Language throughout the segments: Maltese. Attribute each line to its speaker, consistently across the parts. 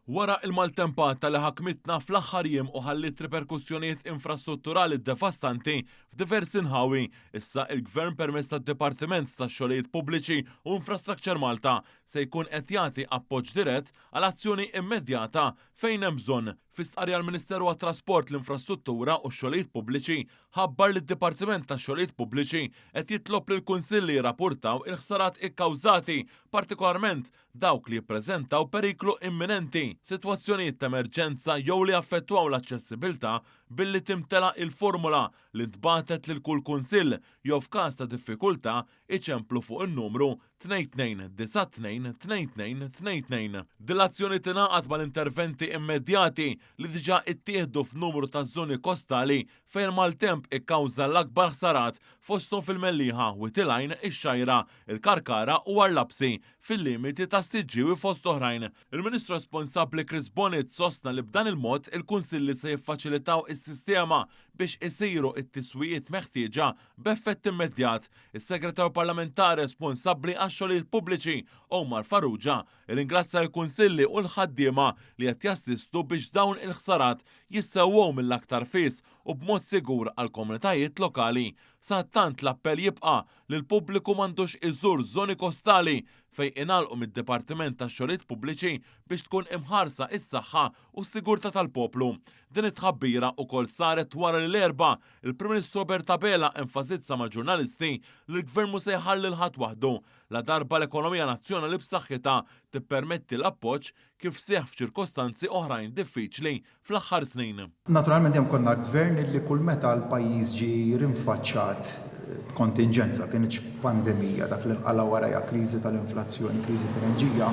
Speaker 1: Wara il-maltempata li ħakmitna fl-aħħar jiem u ħalliet riperkussjonijiet infrastrutturali devastanti f'diversi nħawi, issa il-Gvern permezz tad-Dipartiment tax-Xogħlijiet Pubbliċi u Infrastructure Malta se jkun qed jagħti appoġġ dirett għal azzjoni immedjata fejn hemm bżonn. Fi stqarrija l-Ministeru għat-Trasport, l-Infrastruttura u x-Xogħlijiet Pubbliċi ħabbar li d-Dipartiment tax-Xogħlijiet Pubbliċi qed jitlob lill-kunsilli jirrapportaw il-ħsarat ikkawżati, partikolarment dawk li jippreżentaw periklu imminenti, sitwazzjonijiet ta' emerġenza jew li jaffettwaw l-aċċessibilità billi timtela il-formula li ntbagħtet lil kull kunsill jew f'każ ta' diffikultà iċemplu fuq in-numru 2292 2222. Din l-azzjoni tingħaqad mal-interventi immedjati li diġà ittieħdu f'numru ta' żoni kostali fejn maltemp ikkawża l-akbar ħsarat fosthom fil-Mellieħa, Wied il-Għajn, ix-Xgħajra, il-Karkara u Għar Lapsi, fil-limiti tas-Siġġiewi fost oħrajn. Il-Ministru responsabbli Chris Bonett sostna li b'dan il-mod il-kunsilli se jiffaċilitaw is-sistema biex isiru t-tiswijiet meħtieġa b'effett immedjat. Is-Segretarju Parlamentari responsabbli għax-xogħlijiet pubbliċi, Omar Farrugia, irringrazzja l-kunsilli u l-ħaddiema li qed jassistu biex dawn il-ħsarat jissewwew mill-aktar fis u b'mod sigur għall-komunitajiet lokali. Sadattant l-appell jibqa' li l-pubbliku m'għandux iżur żoni kostali fejn ingħalqu mid-Dipartiment tax-Xogħlijiet Pubbliċi biex tkun imħarsa s-saħħa u s-sigurtà tal-poplu. Din it-tħabbira ukoll saret wara li l-Erbgħa, il-Prim Ministru Robert Abela enfasizza mal-ġurnalisti li l-Gvern mhu se jħalli 'l ħadd waħdu, ladarba l-ekonomija nazzjonali b'saħħitha tippermetti l-appoġġ kif seħħ f'ċirkostanzi oħrajn diffiċli fl-aħħar snin.
Speaker 2: Naturalment dejjem konna gvern li kull meta l-pajjiż ġie rinfaċċat b'kontinġenza, kinitx pandemija, dak li nqala' warajha kriżi tal-inflazzjoni, kriżi tal-enerġija,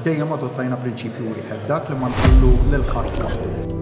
Speaker 2: dejjem adottajna prinċipju wieħed, dak li ma nħallu lil ħadd waħdu.